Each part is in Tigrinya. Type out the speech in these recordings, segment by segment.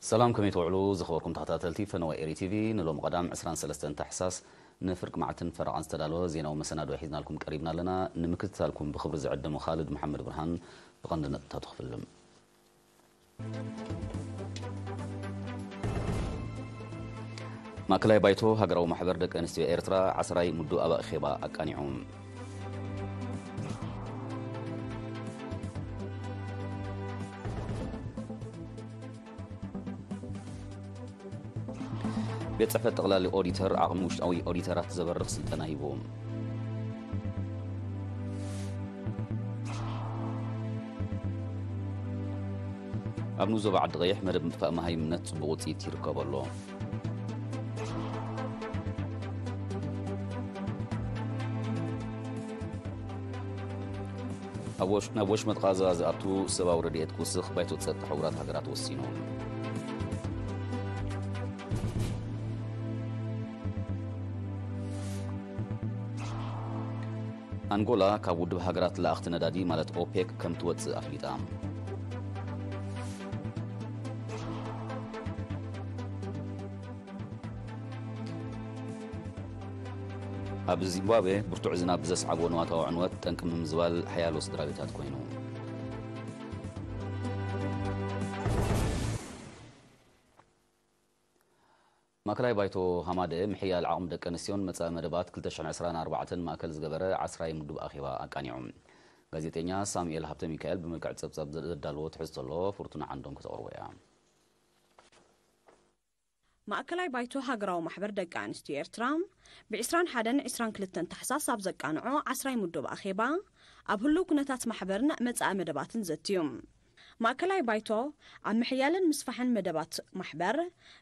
ሰላም፣ ከመይ ትውዕሉ ዝኸበርኩም ተኸታተልቲ ፈነወ ኤሪ ቲቪ? ንሎሚ ቀዳም ዕስራን ሰለስተን ታሕሳስ ንፍርቂ መዓልትን ፈረቓን ዝተዳለወ ዜናዊ መሰናድኦ ሒዝናልኩም ቀሪብና ኣለና። ንምክትታልኩም ብኽብሪ ዝዕድም ካልድ መሓመድ ብርሃን። ብቐንዲ ነጥብታቱ ክፍልም። ማእከላይ ባይቶ ሃገራዊ ማሕበር ደቂ ኣንስትዮ ኤርትራ ዓስራይ ምዱእ ኣባእኼባ ኣቃኒዑ። ቤት ጽሕፈት ጠቕላሊ ኦዲተር ዓቕሚ ውሽጣዊ ኦዲተራት ዘበርኽ ስልጠና ሂቡ። ኣብ ንኡስ ዞባ ዓዲ ቀይሕ መደብ ምጥፋእ መሃይምነት ጽቡቕ ውጽኢት ይርከቦ ኣሎ። ኣብ ወሽ-፣ ናብ ወሽመጥ ቓዛ ዝኣቱ ሰብኣዊ ረድኤት ክውስኽ ባይቶ ጸጥታ ሕቡራት ሃገራት ወሲኑ። ኣንጎላ ካብ ውድብ ሃገራት ለኣኽቲ ነዳዲ ማለት ኦፔክ ከም ትወጽእ ኣፍሊጣ። ኣብ ዚምባብዌ ብርቱዕ ዝናብ ዘስዓቦ ንዋታዊ ዕንወት ጠንቂ ምምዝባል ሓያሎ ስድራ ቤታት ኮይኑ። ማእከላይ ባይቶ ሃማደ ምሕያል ዓቕሚ ደቂ ኣንስትዮን መጻኢ መደባት ክልተ ሽሕን ዕስራን ኣርባዕተን ማእከል ዝገበረ ዓስራይ ምዱብ ኣኼባ ኣቃኒዑ። ጋዜጠኛ ሳሙኤል ሃብተ ሚካኤል ብመልክዕ ጸብጻብ ዘዳለዎ ትሕዝቶ ኣሎ፣ ፍርቱና ዓንዶም ከተቕርቦ እያ። ማእከላይ ባይቶ ሃገራዊ ማሕበር ደቂ ኣንስትዮ ኤርትራ ብ ዕስራን ሓደን ዕስራን ክልተን ታሕሳስ ኣብ ዘቃንዖ ዓስራይ ምዱብ ኣኼባ ኣብ ህሉው ኩነታት ማሕበርን መጻኢ መደባትን ዘትዩ። ማእከላይ ባይቶ ኣብ ምሕያልን ምስፋሕን መደባት ማሕበር፣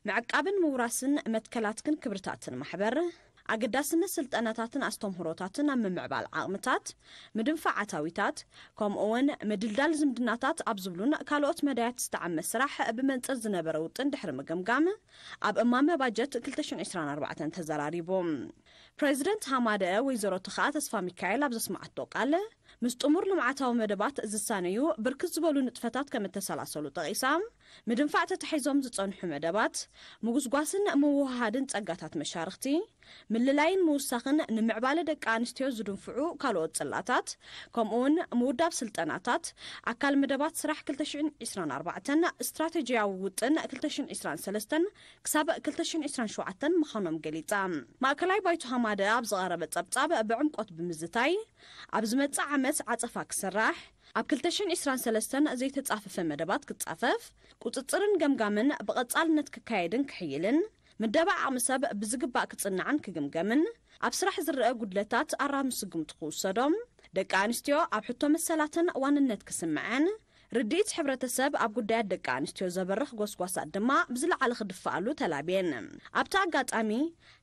ምዕቃብን ምውራስን መትከላትክን ክብርታትን ማሕበር፣ ኣገዳስነት ስልጠናታትን ኣስተምህሮታትን ኣብ ምምዕባል ዓቕምታት፣ ምድንፋዕ ኣታዊታት፣ ከምኡ እውን ምድልዳል ዝምድናታት ኣብ ዝብሉን ካልኦት መዳያት ዝተዓመ ስራሕ ብመንጽር ዝነበረ ውጥን ድሕሪ ምግምጋም፣ ኣብ እማመ ባጀት ክልተ ሽሕን ዕስራን ኣርባዕተን ተዘራሪቡ። ፕሬዚደንት ሃማደአ ወይዘሮ ተኸኣ ተስፋ ሚካኤል ኣብ ዘስማዓቶ ቃል፣ ምስ ጥሙር ልምዓታዊ መደባት ዝሳነዩ ብርክት ዝበሉ ንጥፈታት ከም እተሰላሰሉ ጠቒሳ፣ ምድንፋዕ ተታሒዞም ዝጸንሑ መደባት፣ ምጉስጓስን ምውህሃድን ጸጋታት መሻርኽቲ፣ ምልላይን ምውሳኽን ንምዕባለ ደቂ ኣንስትዮ ዝድንፍዑ ካልኦት ጽላታት፣ ከምኡውን ምውዳብ ስልጠናታት፣ ኣካል መደባት ስራሕ ክልተ ሽሕን ዕስራን ኣርባዕተን ስትራተጂያዊ ውጥን ክልተ ሽሕን ዕስራን ሰለስተን ክሳብ ክልተ ሽሕን ዕስራን ሸውዓተን ምዃኖም ገሊጻ። ማእከላይ ባይቶ ሃማደ ኣብ ዝቐረበ ጸብጻብ ብዕምቆት ብምዝታይ፣ ኣብ ዝመጽእ ዓመት ዓጸፋ ክስራሕ፣ ኣብ ክልተ ሽሕን ዕስራን ሰለስተን ዘይተጻፈፈ መደባት ክጻፈፍ፣ ቁጽጽርን ገምጋምን ብቐጻልነት ክካየድን ክሕይልን፣ ምደባ ዓቕሚ ሰብ ብዝግባእ ክጽናዕን ክግምገምን፣ ኣብ ስራሕ ዝረአ ጉድለታት ኣራሚ ስጉምቲ ክውሰዶም፣ ደቂ ኣንስትዮ ኣብ ሕቶ መሰላተን ዋንነት ክስምዐን፣ ርድኢት ሕብረተሰብ ኣብ ጉዳያት ደቂ ኣንስትዮ ዘበርኽ ጎስጓሳት ድማ ብዝለዓለ ክድፍኣሉ ተላብየን። ኣብቲ ኣጋጣሚ፣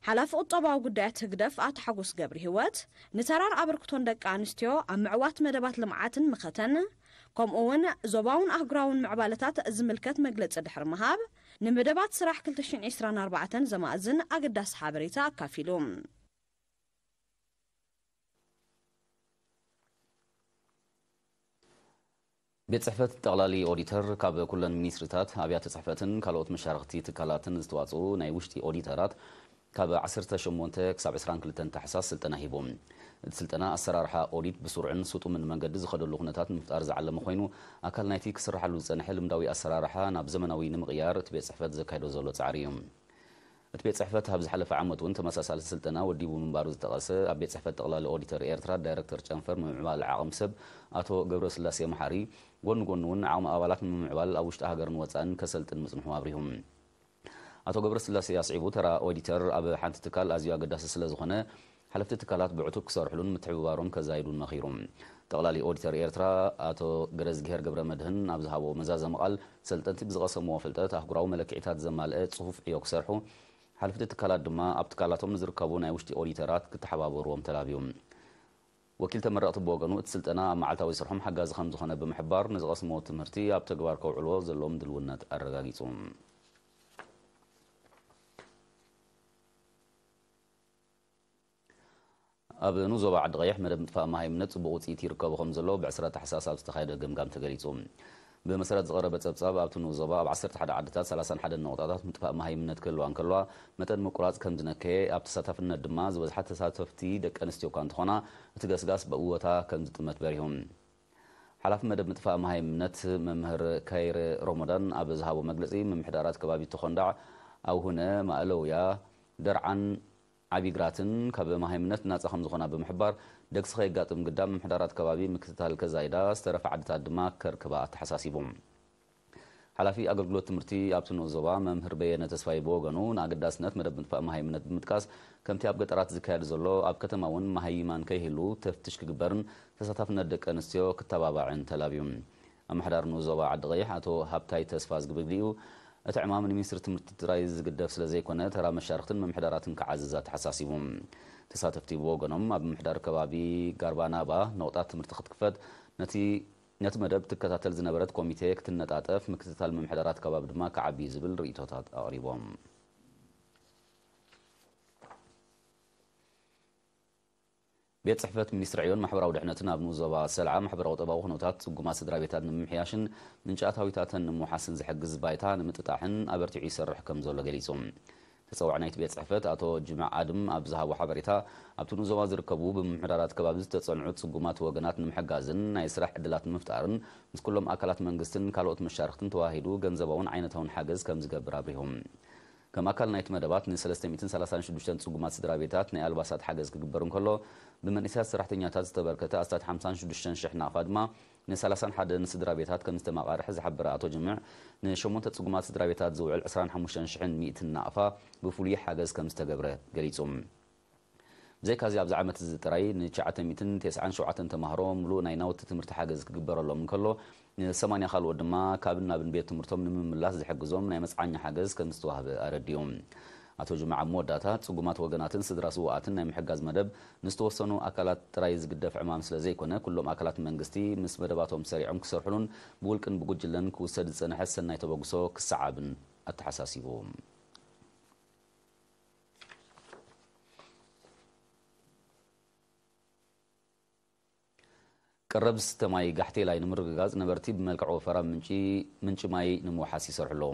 ሓላፊ ቁጠባዊ ጉዳያት ህግደፍ ኣቶ ሓጎስ ገብረ ህይወት፣ ንተራን ኣበርክቶን ደቂ ኣንስትዮ ኣብ ምዕዋት መደባት ልምዓትን ምኸተን፣ ከምኡ እውን ዞባውን ኣህጉራውን ምዕባለታት ዝምልከት መግለጺ ድሕሪ ምሃብ፣ ንመደባት ስራሕ ክልተ ሽሕን ዕስራን ኣርባዕተን ዘማእዝን ኣገዳሲ ሓበሬታ ኣካፊሉ። ቤት ጽሕፈት ጠቕላሊ ኦዲተር ካብ ኩለን ሚኒስትሪታት፣ ኣብያተ ጽሕፈትን ካልኦት መሻርኽቲ ትካላትን ዝተዋጽኡ ናይ ውሽጢ ኦዲተራት ካብ ዓሰርተ ሸሞንተ ክሳብ ዕስራን ክልተን ታሕሳስ ስልጠና ሂቡ። እቲ ስልጠና ኣሰራርሓ ኦዲት ብስሩዕን ስጡምን መንገዲ ዝኸደሉ ኩነታት ንምፍጣር ዝዓለመ ኮይኑ፣ ኣካል ናይቲ ክስርሓሉ ዝጸንሐ ልምዳዊ ኣሰራርሓ ናብ ዘመናዊ ንምቕያር እቲ ቤት ጽሕፈት ዘካይዶ ዘሎ ጻዕሪ እዩ። እቲ ቤት ጽሕፈት ኣብ ዝሓለፈ ዓመት እውን ተመሳሳሊ ስልጠና ወዲቡ ምንባሩ ዝጠቐሰ ኣብ ቤት ጽሕፈት ጠቕላሊ ኦዲተር ኤርትራ ዳይረክተር ጨንፈር ምምዕባል ዓቕሚ ሰብ ኣቶ ገብረስላሴ መሓሪ፣ ጎኒ ጎኒ እውን ዓቕሚ ኣባላት ንምምዕባል ኣብ ውሽጢ ሃገርን ወጻእን ከሰልጥን ምጽንሑ ኣብሪሁ። ኣቶ ገብረስላሴ ኣስዒቡ፣ ተራ ኦዲተር ኣብ ሓንቲ ትካል ኣዝዩ ኣገዳሲ ስለ ዝኾነ፣ ሓለፍቲ ትካላት ብዕቱብ ክሰርሕሉን ምትሕብባሮም ከዛይዱን መኺሩ። ጠቕላሊ ኦዲተር ኤርትራ ኣቶ ገረዝግሄር ገብረ መድህን ኣብ ዝሃቦ መዛዘሚ ቃል፣ ሰልጠንቲ ብዝቐሰምዎ ፍልጠት ኣህጉራዊ መለክዒታት ዘማልአ ጽፉፍ ዕዮ ክሰርሑ፣ ሓለፍቲ ትካላት ድማ ኣብ ትካላቶም ንዝርከቡ ናይ ውሽጢ ኦዲተራት ክተሓባበርዎም ተላብዩ። ወኪል ተመረቕቲ ብወገኑ፣ እቲ ስልጠና ኣብ መዓልታዊ ስርሖም ሓጋዚ ከም ዝኾነ ብምሕባር፣ ንዝቐስምዎ ትምህርቲ ኣብ ተግባር ከውዕልዎ ዘለዎም ድልውነት ኣረጋጊጹ። ኣብ ንኡስ ዞባ ዓዲ ቀይሕ መደብ ምጥፋእ መሃይምነት ጽቡቕ ውጽኢት ይርከቦ ከም ዘሎ ብዕስራ ታሕሳስ ኣብ ዝተኻየደ ገምጋም ተገሊጹ። ብመሰረት ዝቐረበ ጸብጻብ፣ ኣብቲ ንኡስ ዞባ ኣብ ዓሰርተ ሓደ ዓድታት ሰላሳን ሓደን ነቑጣታት ምጥፋእ መሃይምነት ክህልዋ እንከለዋ፣ መጠን ምቁራጽ ከም ዝነከየ፣ ኣብ ተሳታፍነት ድማ ዝበዝሓ ተሳተፍቲ ደቂ ኣንስትዮ እኳ እንተኾና፣ እቲ ገስጋስ ብእወታ ከም ዝጥመት በሪሁ። ሓላፊ መደብ ምጥፋእ መሃይምነት መምህር ካይር ሮሞዳን ኣብ ዝሃቦ መግለጺ፣ ምምሕዳራት ከባቢ ተኾንዳዕ፣ ኣውሁነ፣ ማእለውያ፣ ደርዓን ዓቢግራትን ካብ መሃይምነት ናጻ ከም ዝኾና ብምሕባር፣ ደግሲ ከየጋጥም ግዳ ምምሕዳራት ከባቢ ምክትታል ከዛይዳ፣ ዝተረፈ ዓድታት ድማ ከርክባ ኣተሓሳሲቡ። ሓላፊ ኣገልግሎት ትምህርቲ ኣብቲ ንኡስ ዞባ መምህር በየነ ተስፋይ ብወገኑ፣ ንኣገዳስነት መደብ ምጥፋእ መሃይምነት ብምጥቃስ፣ ከምቲ ኣብ ገጠራት ዝካየድ ዘሎ፣ ኣብ ከተማ እውን መሃይማን ከይህሉ ተፍትሽ ክግበርን ተሳታፍነት ደቂ ኣንስትዮ ክተባባዕን ተላብዩ። ኣመሓዳሪ ንኡስ ዞባ ዓዲ ቀይሕ ኣቶ ሃብታይ ተስፋ ዝግብግሊኡ፣ እቲ ዕማም ንሚኒስትሪ ትምህርቲ ጥራይ ዝግደፍ ስለ ዘይኮነ፣ ተራ መሻርኽትን ምምሕዳራትን ክዓዝዝ ኣተሓሳሲቡ። ተሳተፍቲ ብወገኖም፣ ኣብ ምምሕዳር ከባቢ ጋርባናባ ነቑጣ ትምህርቲ ክትክፈት ነቲ ነቲ መደብ ትከታተል ዝነበረት ኮሚቴ ክትነጣጠፍ፣ ምክትታል ምምሕዳራት ከባቢ ድማ ክዓቢ እዩ ዝብል ርእይቶታት ኣቕሪቦም። ቤት ጽሕፈት ሚኒስትሪ ዕዮን ማሕበራዊ ድሕነትን ኣብ ንኡስ ዞባ ሰልዓ ማሕበራዊ ቁጠባዊ ኩነታት ጽጉማት ስድራ ቤታት ንምምሕያሽን ምንጪ ኣታዊታተን ንምውሓስን ዝሕግዝ ባይታ ንምጥጣሕን ኣበርቲዑ ይሰርሕ ከም ዘሎ ገሊጹ። ተጸዋዕ ናይቲ ቤት ጽሕፈት ኣቶ ጅማዕ ኣድም ኣብ ዝሃቦ ሓበሬታ፣ ኣብቲ ንኡስ ዞባ ዝርከቡ ብምምሕዳራት ከባቢ ዝተጸንዑ ጽጉማት ወገናት ንምሕጋዝን ናይ ስራሕ ዕድላት ንምፍጣርን ምስ ኩሎም ኣካላት መንግስትን ካልኦት መሻርክትን ተዋሂዱ ገንዘባውን ዓይነታውን ሓገዝ ከም ዝገብር ኣብሪሁ። ከም ኣካል ናይቲ መደባት ን ሰለስተ ሚእትን ሰላሳን ሽዱሽተን ጽጉማት ስድራ ቤታት ናይ ኣልባሳት ሓገዝ ክግበር እንከሎ፣ ብመንእሰያት ሰራሕተኛታት ዝተበርከተ ኣስታት ሓምሳን ሽዱሽተን ሽሕ ናቕፋ ድማ ን ሰላሳን ሓደን ስድራ ቤታት ከም ዝተመቓርሐ ዝሓበረ ኣቶ ጅምዕ፣ ንሸሞንተ ጽጉማት ስድራ ቤታት ዝውዕል ዕስራን ሓሙሽተን ሽሕን ሚእትን ናቕፋ ብፍሉይ ሓገዝ ከም ዝተገብረ ገሊጹ። ብዘይካዚ ኣብዚ ዓመት እዚ ጥራይ ንትሽዓተ ሚእትን ተስዓን ሸውዓተን ተማሃሮ ምሉእ ናይ ናውቲ ትምህርቲ ሓገዝ ክግበረሎም እንከሎ፣ ንሰማንያ ካልኦት ድማ ካብን ናብን ቤት ትምህርቶም ንምምላስ ዝሕግዞም ናይ መጽዓኛ ሓገዝ ከም ዝተዋህበ ኣረዲኡ። ኣቶ ጅምዓ ኣብ መወዳእታ፣ ጽጉማት ወገናትን ስድራ ስውኣትን ናይ ምሕጋዝ መደብ ንዝተወሰኑ ኣካላት ጥራይ ዝግደፍ ዕማም ስለ ዘይኮነ፣ ኩሎም ኣካላት መንግስቲ ምስ መደባቶም ሰሪዖም ክሰርሕሉን ብውልቅን ብጉጅለን ክውሰድ ዝጸንሐ ሰናይ ተበግሶ ክሰዓብን ኣተሓሳሲቡ። ቀረብ ዝስተ ማይ ጋሕቴላይ ንምርግጋጽ ነበርቲ ብመልክዕ ወፈራ ምንጪ፣ ምንጪ ማይ ንምውሓስ ይሰርሑ ኣለዉ።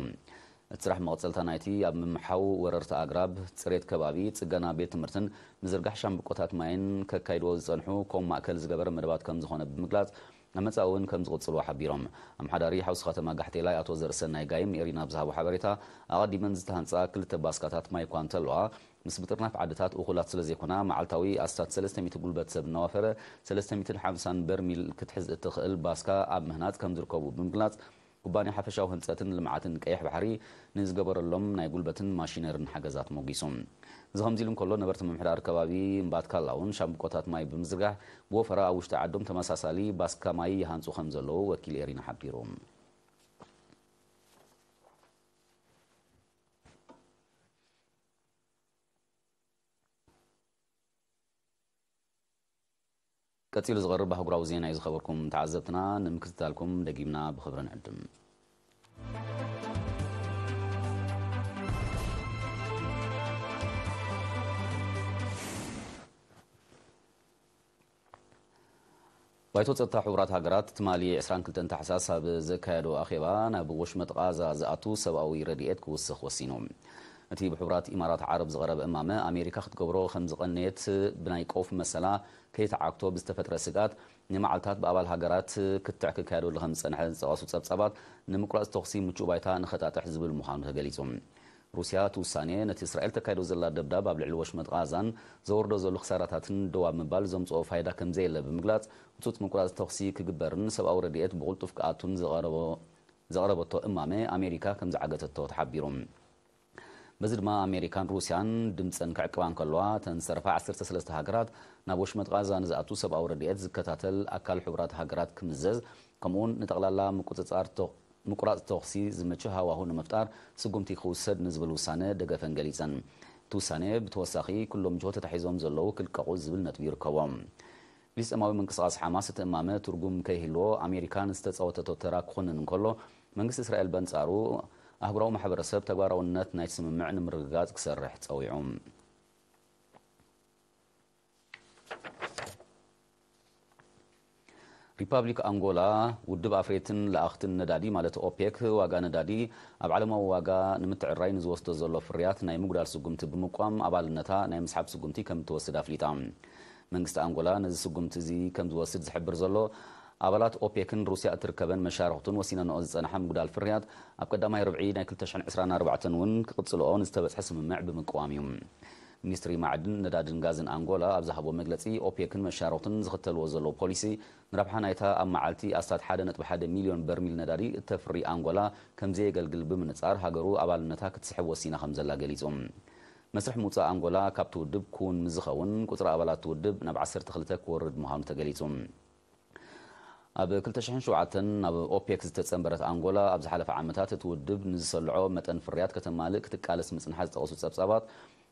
እቲ ስራሕ መቐጸልታ ናይቲ ኣብ ምምሓው ወረርቲ ኣግራብ፣ ጽሬት ከባቢ፣ ጽገና ቤት ትምህርትን ምዝርጋሕ ሻምብቆታት ማይን ከካይድዎ ዝጸንሑ ኮም ማእከል ዝገበረ መደባት ከም ዝኾነ ብምግላጽ፣ ኣብ መጻኢ እውን ከም ዝቕጽሉ ሓቢሮም። ኣመሓዳሪ ሓውሲ ከተማ ጋሕቴላይ ኣቶ ዘርእሰናይ ጋይም ንኤሪና ኣብ ዝሃቦ ሓበሬታ፣ ኣቐዲመን ዝተሃንጻ ክልተ ባስካታት ማይ እኳ እንተለዋ፣ ምስ ምጥርናፍ ዓድታት እኹላት ስለ ዘይኮና፣ መዓልታዊ ኣስታት ሰለስተ ሚእቲ ጉልበት ሰብ እናወፈረ፣ ሰለስተ ሚእትን ሓምሳን በርሚል ክትሕዝ እትኽእል ባስካ ኣብ ምህናጽ ከም ዝርከቡ ብምግላጽ፣ ኩባንያ ሓፈሻዊ ህንጸትን ልምዓትን ቀይሕ ባሕሪ ንዝገበረሎም ናይ ጉልበትን ማሽነርን ሓገዛት ሞጊሱ። እዚ ከምዚ ኢሉ እንከሎ፣ ነበርቲ ምምሕዳር ከባቢ እምባትካላ እውን ሻምብቆታት ማይ ብምዝርጋሕ፣ ብወፈራ ኣብ ውሽጢ ዓዶም ተመሳሳሊ ባስካ ማይ ይሃንጹ ከም ዘለዉ ወኪል ኤሪና ሓቢሩ። ቀጺሉ ዝቐርብ ኣህጉራዊ ዜና እዩ ዝኸበርኩም ተዓዘብትና። ንምክትታልኩም ደጊምና ብኽብሪ ንዕድም። ባይቶ ጸጥታ ሕቡራት ሃገራት ትማሊ ዕስራን ክልተን ታሕሳስ ኣብ ዘካየዶ ኣኼባ፣ ናብ ወሽመጥ ቓዛ ዝኣቱ ሰብኣዊ ረድኤት ክውስኽ ወሲኑ። እቲ ብሕቡራት ኢማራት ዓረብ ዝቐረበ እማመ፣ ኣሜሪካ ክትገብሮ ከም ዝቐነየት ብናይ ቀውፊ መሰላ ከይተዓግቶ ብዝተፈጥረ ስግኣት፣ ንመዓልታት ብኣባል ሃገራት ክትዕ ክካየደሉ ከም ዝጸንሐ ዝጠቐሱ ጸብጻባት፣ ንምቁራጽ ተኹሲ ምቹእ ባይታ ንኸጣጥሕ ዝብል ምዃኑ ተገሊጹ። ሩስያ እቲ ውሳኔ፣ ነቲ እስራኤል ተካይዶ ዘላ ደብዳብ ኣብ ልዕሊ ወሽመጥ ቓዛን ዘወርዶ ዘሎ ክሳራታትን ደው ኣብ ምባል ዘምጽኦ ፋይዳ ከም ዘየለ ብምግላጽ፣ ህጹጽ ምቁራጽ ተኹሲ ክግበርን ሰብኣዊ ረድኤት ብቕልጡፍ ክኣቱን ዘቐረቦ-፣ ዘቕረበቶ እማመ ኣሜሪካ ከም ዝዓገተቶ ተሓቢሩ። በዚ ድማ ኣሜሪካን ሩስያን ድምጸን ክዕቅባ እንከለዋ፣ እተን ዝተረፋ ዓሰርተ ሰለስተ ሃገራት ናብ ወሽመጥ ቓዛ ንዝኣቱ ሰብኣዊ ረድኤት ዝከታተል ኣካል ሕቡራት ሃገራት ክምዘዝ፣ ከምኡውን ንጠቕላላ ምቁጽጻር ቶ-፣ ምቁራጽ ተኹሲ ዝምችእ ሃዋሁ ንምፍጣር ስጉምቲ ክውሰድ ንዝብል ውሳነ ደገፈን ገሊጸን። እቲ ውሳነ ብተወሳኺ፣ ኩሎም ጅሆ ተታሒዞም ዘለዉ ክልቀቑ ዝብል ነጥቢ ይርከቦ። ፍልስጤማዊ ምንቅስቓስ ሓማስ እቲ እማመ ትርጉም ከይህልዎ ኣሜሪካ ንዝተጻወተቶ ተራ ክኹንን እንከሎ፣ መንግስቲ እስራኤል በንጻሩ ኣህጉራዊ ማሕበረሰብ ተግባራውነት ናይቲ ስምምዕ ንምርግጋጽ ክሰርሕ ጸዊዑ። ሪፓብሊክ ኣንጎላ፣ ውድብ ኣፍሬትን ለኣኽትን ነዳዲ ማለት ኦፔክ፣ ዋጋ ነዳዲ ኣብ ዓለማዊ ዋጋ ንምትዕራይ ንዝወስዶ ዘሎ ፍርያት ናይ ምጉዳል ስጉምቲ ብምቋም፣ ኣባልነታ ናይ ምስሓብ ስጉምቲ ከም እትወስድ ኣፍሊጣ። መንግስቲ ኣንጎላ ነዚ ስጉምቲ እዚ ከም ዝወስድ ዝሕብር ዘሎ፣ ኣባላት ኦፔክን ሩስያ እትርከበን መሻርኽቱን ወሲነንኦ ዝጸንሓ ምጉዳል ፍርያት፣ ኣብ ቀዳማይ ርብዒ ናይ ክልተ ሽሕን ዕስራን ኣርባዕተን እውን ክቕጽልኦ ንዝተበጽሐ ስምምዕ ብምቅዋም እዩ። ሚኒስትሪ ማዕድን፣ ነዳድን ጋዝን ኣንጎላ ኣብ ዝሃቦ መግለጺ፣ ኦፔክን መሻርኽቱን ዝኽተልዎ ዘለዉ ፖሊሲ ንረብሓ ናይታ ኣብ መዓልቲ ኣስታት ሓደ ነጥቢ ሓደ ሚልዮን በርሚል ነዳዲ እተፍሪ ኣንጎላ ከም ዘየገልግል ብምንጻር፣ ሃገሩ ኣባልነታ ክትስሕብ ወሲና ከም ዘላ ገሊጹ። መስርሕ ምውጻእ ኣንጎላ ካብቲ ውድብ ክውን ምስ ዝኸውን፣ ቁጽሪ ኣባላት እቲ ውድብ ናብ ዓሰርተ ክልተ ክወርድ ምዃኑ ተገሊጹ። ኣብ ክልተ ሽሕን ሸውዓተን ናብ ኦፔክ ዝተጸንበረት ኣንጎላ፣ ኣብ ዝሓለፈ ዓመታት እቲ ውድብ ንዝሰልዖ መጠን ፍርያት ከተማልእ ክትቃለስ ምጽንሓ ዝጠቐሱ ጸብጻባት፣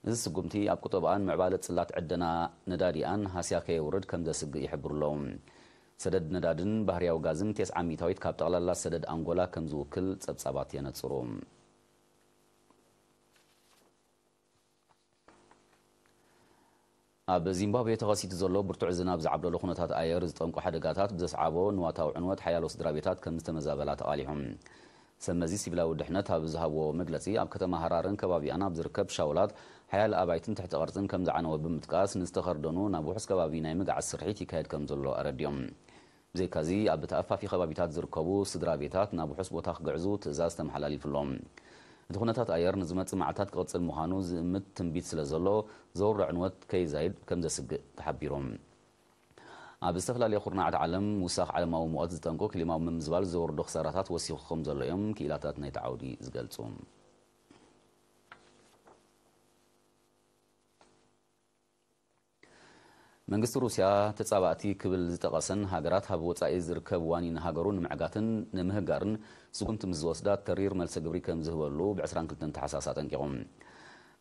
እዚ ስጉምቲ ኣብ ቁጠባኣን ምዕባለ ጽላት ዕደና ነዳዲኣን ሃስያ ከየውርድ ከም ዘስግእ ይሕብሩ ኣለዉ። ሰደድ ነዳድን ባህርያዊ ጋዝን ተስዓ ሚእታዊት ካብ ጠቕላላ ሰደድ ኣንጎላ ከም ዝውክል ጸብጻባት የነጽሩ። ኣብ ዚምባብዌ ተኸሲቱ ዘሎ ብርቱዕ ዝናብ ዝዓብለሎ ኩነታት ኣየር ዝጠንቁ ሓደጋታት ብዘስዓቦ ንዋታዊ ዕንወት ሓያሎ ስድራ ቤታት ከም ዝተመዛበላ ተቓሊሖም። ሰብ መዚ ሲቪላዊ ድሕነት ኣብ ዝሃብዎ መግለጺ፣ ኣብ ከተማ ሃራረን ከባቢኣን ኣብ ዝርከብ ሻውላት ሓያለ ኣባይትን ትሕቲ ቅርጽን ከም ዝዓነወ ብምጥቃስ፣ ንዝተኸርደኑ ናብ ውሑስ ከባቢ ናይ ምግዓዝ ስርሒት ይካየድ ከም ዘሎ ኣረዲኦም። ብዘይካዚ፣ ኣብ ተኣፋፊ ከባቢታት ዝርከቡ ስድራ ቤታት ናብ ውሑስ ቦታ ክግዕዙ ትእዛዝ ተመሓላሊፉሎም። እቲ ኩነታት ኣየር ንዝመጽእ መዓልታት ክቕጽል ምዃኑ ዝእምት ትንቢት ስለ ዘሎ፣ ዘውርዶ ዕንወት ከይዛይድ ከም ዘስግእ ተሓቢሮም። ኣብ ዝተፈላለየ ኩርናዓት ዓለም፣ ውሳኽ ዓለማዊ ሙቐት ዝጠንቁ ክሊማዊ ምምዝባል ዘውርዶ ክሳራታት ወሲኹ ከም ዘሎ እዮም ክኢላታት ናይቲ ዓውዲ ዝገልጹ። መንግስቲ ሩስያ፣ ተጻባእቲ ክብል ዝጠቐሰን ሃገራት ኣብ ወጻኢ ዝርከብ ዋኒን ሃገሩ ንምዕጋትን ንምህጋርን ስጉምቲ ምስ ዝወስዳ፣ ተሪር መልሰ ግብሪ ከም ዝህበሉ ብ ዕስራን ክልተን ታሕሳስ ኣጠንቂቑ።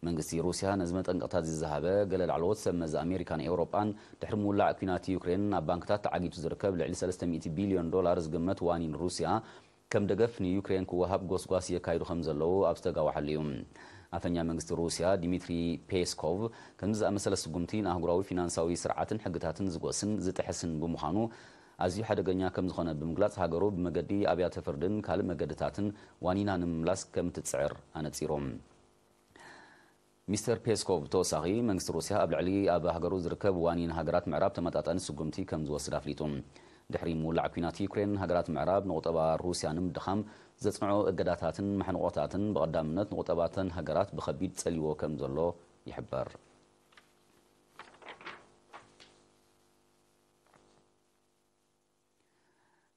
መንግስቲ ሩስያ ነዚ መጠንቀቕታ ዝዝሃበ፣ ገለ ላዕለዎት ሰብ መዚ ኣሜሪካን ኤውሮጳን፣ ድሕሪ ምውላዕ ኲናት ዩክሬን፣ ኣብ ባንክታት ተዓጊቱ ዝርከብ ልዕሊ ሰለስተ ሚእቲ ቢልዮን ዶላር ዝግመት ዋኒን ሩስያ፣ ከም ደገፍ ንዩክሬን ክወሃብ ጎስጓስ የካይዱ ከም ዘለዉ ኣብ ዝተጋወሓሉ እዩ። ኣፈኛ መንግስቲ ሩስያ ዲሚትሪ ፔስኮቭ፣ ከምዚ ዝኣመሰለ ስጉምቲ ንኣህጉራዊ ፊናንሳዊ ስርዓትን ሕግታትን ዝጎስን ዝጥሕስን ብምዃኑ፣ ኣዝዩ ሓደገኛ ከም ዝኾነ ብምግላጽ፣ ሃገሩ ብመገዲ ኣብያተ ፍርድን ካልእ መገድታትን ዋኒና ንምምላስ ከም እትጽዕር ኣነጺሮም። ሚስተር ፔስኮቭ ብተወሳኺ፣ መንግስቲ ሩስያ ኣብ ልዕሊ ኣብ ሃገሩ ዝርከብ ዋኒን ሃገራት ምዕራብ ተመጣጣኒ ስጉምቲ ከም ዝወስድ ኣፍሊጡ። ድሕሪ ምውላዕ ኲናት ዩክሬን፣ ሃገራት ምዕራብ ንቁጠባ ሩስያ ንምድኻም ዘጽንዖ እገዳታትን ማሕንቖታትን ብቐዳምነት ንቁጠባተን ሃገራት ብኸቢድ ጸልይዎ ከም ዘሎ ይሕበር።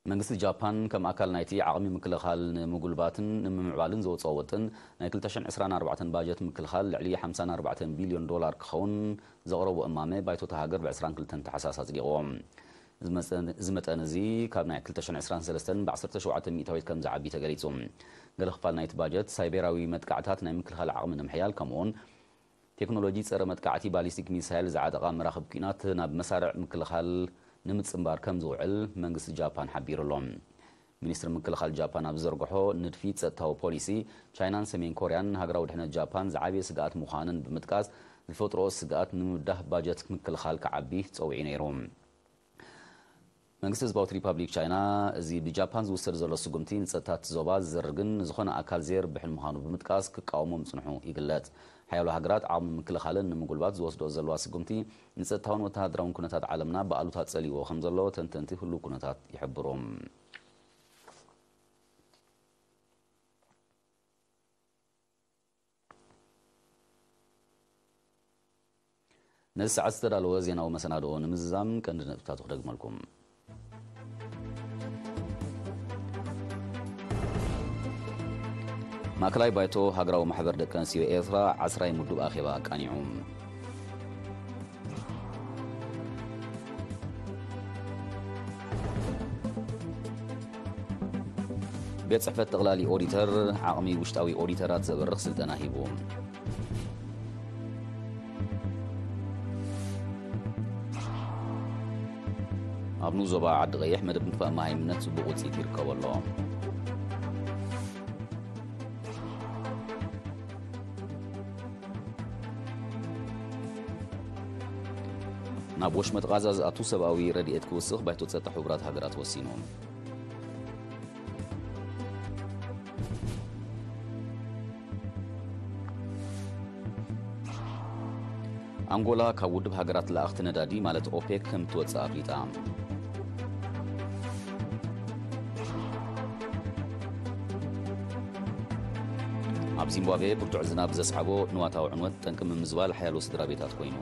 መንግስቲ ጃፓን፣ ከም ኣካል ናይቲ ዓቕሚ ምክልኻል ንምጉልባትን ንምምዕባልን ዘውጽኦ ውጥን፣ ናይ ክልተ ሽሕን ዕስራን ኣርባዕተን ባጀት ምክልኻል ልዕሊ ሓምሳን ኣርባዕተን ቢልዮን ዶላር ክኸውን ዘቕረቦ እማመ፣ ባይቶ እታ ሃገር ብ ዕስራን ክልተን ታሕሳስ ኣጽዲቕዎ። እዚ መጠን፣ እዚ መጠን እዚ ካብ ናይ ክልተ ሽሕን ዕስራን ሰለስተን ብ ዓሰርተ ሸውዓተ ሚእታዊት ከም ዝዓቢ ተገሊጹ። ገለ ክፋል ናይቲ ባጀት፣ ሳይቤራዊ መጥቃዕታት ናይ ምክልኻል ዓቕሚ ንምሕያል፣ ከምኡውን ቴክኖሎጂ ጸረ መጥቃዕቲ ባሊስቲክ ሚሳይል ዝዓጠቓ መራኽብ ኲናት ናብ መሳርዕ ምክልኻል ንምጽንባር ከም ዝውዕል መንግስቲ ጃፓን ሓቢሩ ኣሎ። ሚኒስትሪ ምክልኻል ጃፓን ኣብ ዝዘርግሖ ንድፊ ጸጥታዊ ፖሊሲ፣ ቻይናን ሰሜን ኮርያን ንሃገራዊ ድሕነት ጃፓን ዝዓበየ ስግኣት ምዃነን ብምጥቃስ፣ ዝፈጥርኦ ስግኣት ንምብዳህ ባጀት ምክልኻል ክዓቢ ጸዊዑ ነይሩ። መንግስቲ ህዝባዊት ሪፓብሊክ ቻይና፣ እዚ ብጃፓን ዝውሰድ ዘሎ ስጉምቲ ንጸጥታ እቲ ዞባ ዝዘርግን ንዝኾነ ኣካል ዘየርብሕን ምዃኑ ብምጥቃስ፣ ክቃወሞ ምጽንሑ ይግለጽ። ሓያሎ ሃገራት ዓቕሚ ምክልኻለን ንምጉልባት ዝወስዶ ዘለዋ ስጉምቲ፣ ንጸጥታውን ወተሃደራውን ኩነታት ዓለምና ብኣሉታ ጸልይዎ ከም ዘሎ ተንተንቲ ህሉው ኩነታት ይሕብሩ። ነዚ ሰዓት ዝተዳለወ ዜናዊ መሰናድኦ ንምዝዛም ቀንዲ ነጥብታቱ ክደግመልኩም። ማእከላይ ባይቶ ሃገራዊ ማሕበር ደቂ ኣንስትዮ ኤርትራ ዓስራይ ምዱብ ኣኼባ ኣቃኒዑ። ቤት ጽሕፈት ጠቕላሊ ኦዲተር ዓቕሚ ውሽጣዊ ኦዲተራት ዘበርኽ ስልጠና ሂቡ። ኣብ ንኡስ ዞባ ዓዲ ቀይሕ መደብ ምጥፋእ መሃይምነት ጽቡቕ ውጽኢት ይርከቦ ኣሎ። ናብ ወሽመጥ ቓዛ ዝኣቱ ሰብኣዊ ረድኤት ክውስኽ ባይቶ ጸጥታ ሕቡራት ሃገራት ወሲኑ። ኣንጎላ ካብ ውድብ ሃገራት ለኣኽቲ ነዳዲ ማለት ኦፔክ ከም እትወጽእ ኣፍሊጣ። ኣብ ዚምባብዌ ብርቱዕ ዝናብ ዘስዓቦ ንዋታዊ ዕንወት ጠንቂ ምምዝባል ሓያሎ ስድራ ቤታት ኮይኑ።